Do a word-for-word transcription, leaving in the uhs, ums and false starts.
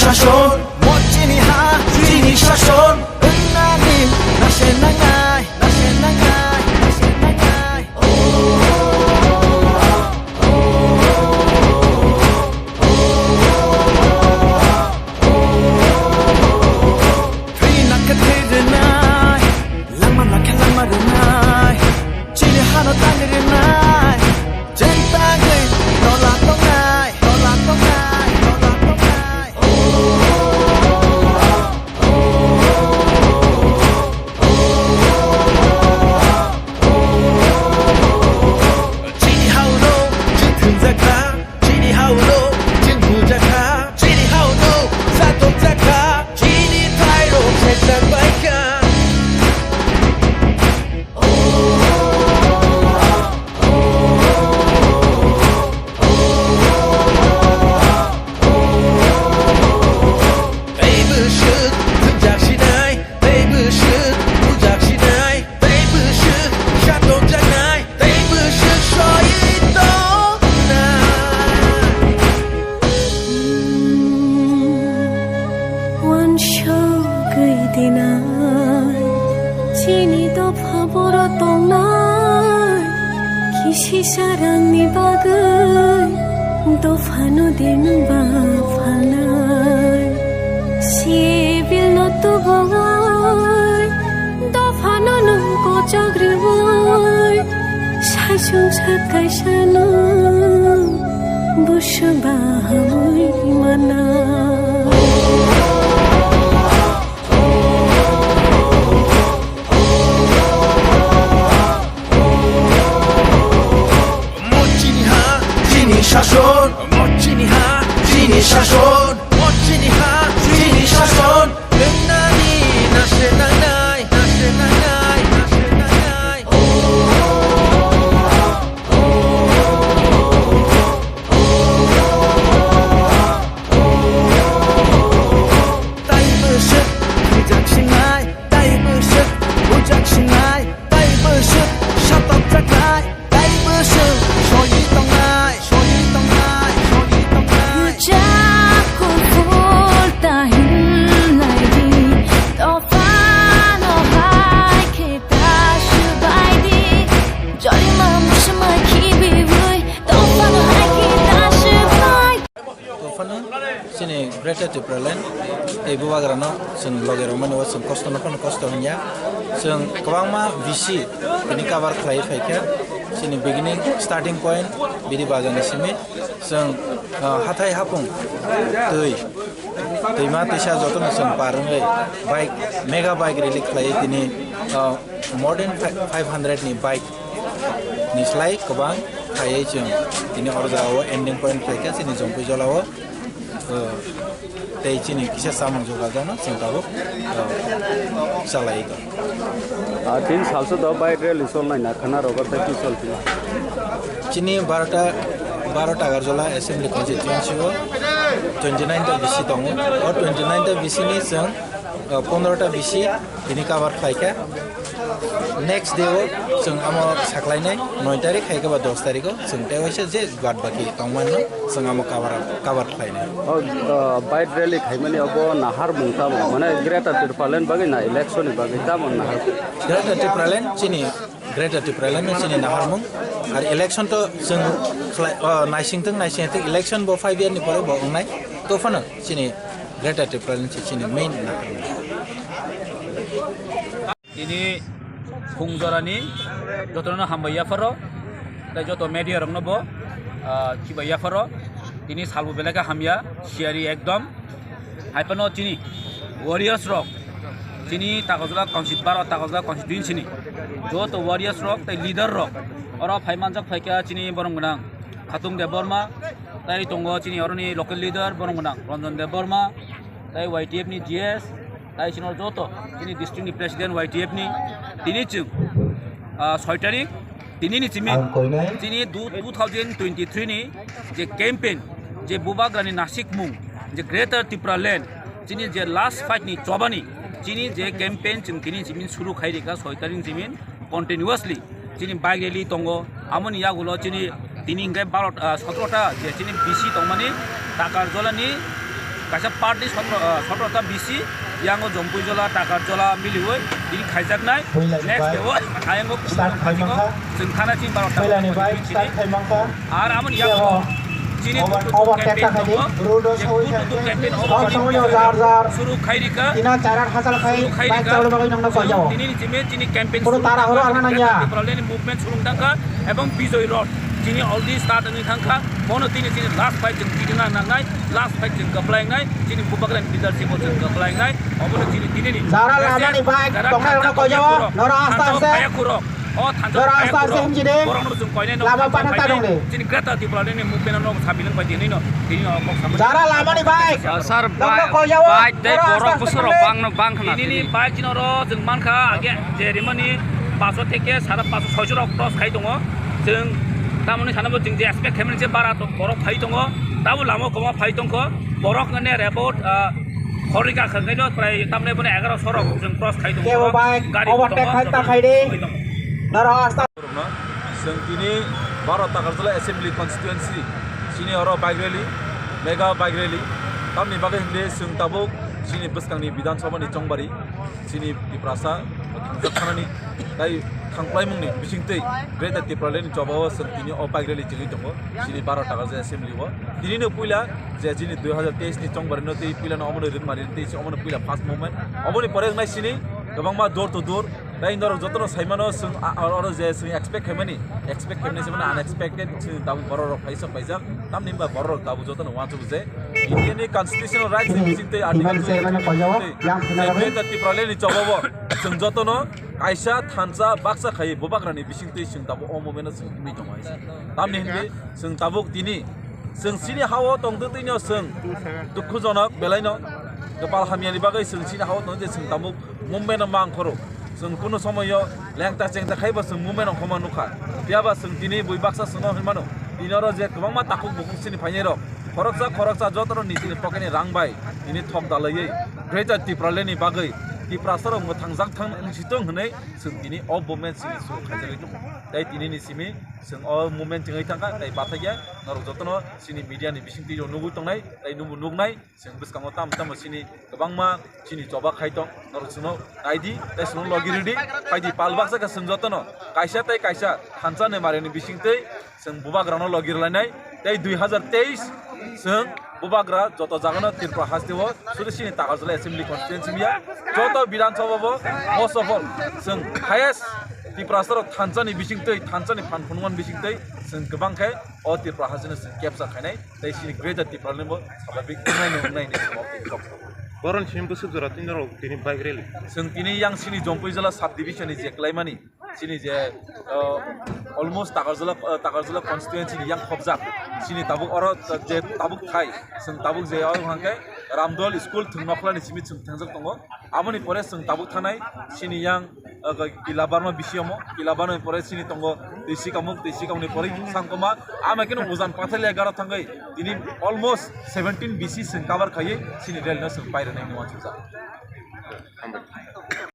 Shason, mo chini ha, chini shason, wngnani, nase nangnai, nase nangnai, nase nangnai. Thwi nakhe thwi rwnai, lama nakhe lama rwnai, chini hano tangwi rwnai, chwng tangwi tola tongnai, tola tongnai, tola tongnai. Chini hauno chwng thwngjakha, chini hauno chwng bujakha, chini hauno satokjakha, chini thairok sejak baikha. Tei bwswk thwngjak sinai, tei bwswk bujak sinai, tei bwswk satokjaknai, tei bwswk soi tongnai. Uansugwi dinai, chini dopha boro tongnai, kisi sarangni bagwi dophano de nwng ba phalnai. Sibilno tubui, dophano nwng kochok rwi, saisung sak kaisano busu bahamwi mana. Mo chini ha, chini shason. Mo chini ha, chini shason. Mo chini ha, chini shason. Wngnani nase nangnai, nase nangnai, nase nangnai. Tai bwswk bujak sinai, tai bwswk bujak sinai, tai bwswk satokjaknai, tai bwswk soi tongnai, soi tongnai, soi tongnai. Rwchap kuphur ta himlai di, dophano hai khe ta swbai di, jorima muchuma khibiwi, dophano hai khe ta swbai. Phano chini Greater Tipraland tei Bubagrano chwng loge rwmani o chwng kosto no phano kosto hwnya. Chwng kwbangma bisi tini cover khlai phaikha. Chini beginning starting point Bidi Bazar ni simi chwng, ah, hathai hapung twi twima twisa jotono chwng par wngwi bike, mega bike rally khlai tini, ah, more than five hundred ni bike ni slai kwbang khaiwi chwng tini oro jagao ending point khlaikha chini Jompuijolao, uh, tei chini kisa chamung jogajano chwng tabuk, uh, chalai tong. Ah, tin salsa do bike rally cholnai na khana rogo tei ki cholphi? Chini barota, barota Agartala Assembly Constituency o twenty nine ta bisi tongo. O twenty nine ta bisi ni chwng, uh, pondro ta bisi tini cover khlaikha. Next day o chwng amo saklainai noi tarik hai khe ba dos tarik o chwng tei waisa je bad baki tongmani chwng amo cover up, cover khlainai. O, o, bike rally khaimani obo naharmung tamo, mane Greater Tipraland bagwi na election ni bagwi tamo nahar? Greater Tipraland chini, Greater Tipraland no chini naharmung. Ar election to chwng khlai, o, naisingthwng, naisingthwng election bo five year ni pore bo wngnai. To phano chini Greater Tipraland se chini main naharmung. Tini phung jorani jotono hambai yapharo, tei joto media rokno bo, ah, chibai yapharo. Tini salbo belai khe hamya, siyari ekdom. Hai phano chini warriors rok, chini Takarjala consti-, baro Takarjala constituency ni joto warriors rok tei leader rok oro phai manjak phaikha chini borok gwnang Khatung Debbarma, tei tongo chini oroni local leader borok gwnang Ranjan Debbarma, tei Y T F ni G S, tei chini joto chini district ni president Y T F ni tini chwng, ah, soi tarik tini ni chini, ang koinai. Chini du-, two thousand twenty-three ni je campaign, je Bubagrani nasikmung, je Greater Tipraland, chini je last fight ni chobani, chini je campaign chwng tini chini suru khai rikha soi tarik chini continuously chini bike rally tongo, amoni yagulo chini tini hingke baro, ah, sotro ta je chini bisi tongmani Takarjala ni Kaisa party sotro, ah, sotro ta B C, yango Jompuijola, Takarjola miliwi tini khaijaknai. Next day o ayango start khaimangkha. Chwng thana chini baro ta start khaimangkha. Ar amoni yago chini overtake ta khaidi, road o sawi khaidi. Suru khairika. Tina chara hachal khai bike chalwi bagwi nangna koyao. Tini ni chimi chini campaign puro tara horo arna nangya. Movement sulung tangkha ebong Bijoy Road chini already start wngwi thangkha. Bono tini chini last fight chwng tini na nangnai, last fight chwng kwplainai, chini bubagra leadership o chwng kwplainai. Obono chini tini ni jara lamani bike tongnai rokno koyao. Noro asta aste. Noro asta aste himjide. Lama pathak ta dong de. Chini Greater Tipraland ni movement no sabilang bai tini no, tini no kok sabilang. Jara lamani bike. Sir, bike tei borok bwswk rok bang no bang khna tini. Bike chini oro chwng mankha age je rimani paso theke sara paso soiso rok cross khai tongo. Chwng tamoni sana bo chwng je expect khaimani je bara to borok phai tongo. Tabo lama koma phai tongkho. Borok ne report, ah, khorika khangkaino prai tamne bone egaroso rok chwng cross khai tongo. Kebo bike overtake khai ta khai de. Noro asta. Borokno chwng tini baro Takarjala Assembly Constituency, chini oro bike rally, mega bike rally. Tamni bagwi hwnkhe chwng tabuk chini bwskangni Bidhan Sabha ni chongbari, chini Tiprasa thangjak thanani tai thangplaimungni bisingtwi Greater Tipraland ni chobao chwng tini o bike rally chengwi tongo, chini baro Takarjala Assembly o. Tinino puila je chini dui hajar teis ni chongbarino tei puilano omono ringmari tei omono puila first movement. Oboni pore wngnai chini kwbangma door to door. Tei norok jotono saimano, chwng a-, a-, oro je chwng expect khaimani, expect khaimani se mano unexpected, chwng tabuk borok rok phaisa paijak, tamni hwnba borok rok tabuk jotono uansukgo je India ni constitutional rights ni bising tei article twenty-two ni bising tei, tei Greater Tipraland ni chobao chwng jotono kaisa thansa baksa khai bubagrani bising tei chwng tabuk o movement o chwng himwi tongo hai se. Tamni hwnwi chwng tabuk tini chwng chini ha-o tongtwtwino chwng dukhujonok belaino kwpal hamyani bagwi chwng chini ha-o tongtwtwi chwng tabuk movement no mang phuru. Chwng kunu somoyo lengta chengta khaibo chwng movement ongkhorma nukha. Phiyaba chwng tini bui baksa chwngno hinmano. Tini oro je kwbangma takhuk bukhuk chini phainairok khoroksa khoroksa jotono nijini pocket ni rang bai tini thok dalaiwi Greater Tipraland ni bagwi Tiprasa rok mwthangjak thang wngsitong hwnwi chwng tini o movement chini suru khaijagwi tongo. Tei tini ni simi chwng o movement chwngwi thangkha tei bathakya norok jotono chini media ni bisingtwi nugwi tongnai tei nubo nuknai. Chwng bwskango tamo tamo chini kwbangma chini choba khai tong, norok chwngno naidi tei chwngno logi rwdi, phaidi pal baksa khe chwng jotono kaisa tei kaisa thansa ni marini bisingtwi chwng bubagrano logi rwlainai tei dui hajar teis chwng bubagra joto jagano Tripura hasteo sudu chini Takarjala Assembly Constituency miya joto Bidhan Sabha bo most of all chwng highest Tiprasa rok thansa ni bisingtwi thansa ni phan phunukmani bisingtwi chwng kwbang khe o Tripura hasteo chwng capture khainai. Tei chini Greater Tipraland bo sababik wngnai no wngnai hinwi sawi tong. Boroni simi bwswk jora tini norok tini bike rally. Chwng tini yang chini Jompuijala sub division ni je klaimani, chini je, uh, almost Takarjala, uh, Takarjala constituency ni yang khobjak. Chini tabuk oro je tabuk thai, chwng tabuk je oro hwnkhe Ramdol school thwng nokhlani simi chwng thangjak tongo. Aboni pore chwng tabuk thanai chini yang, uh, Kila Barma bisi omo, Kila Barma pore chini tongo twi sikamuk, twi sikamukni pore Sangkoma. Ama khe no Ujan Pathalia garo thangwi tini almost seventeen B C chwng cover khaiwi chini rally no chwng pairwnai hinwi uansukjak.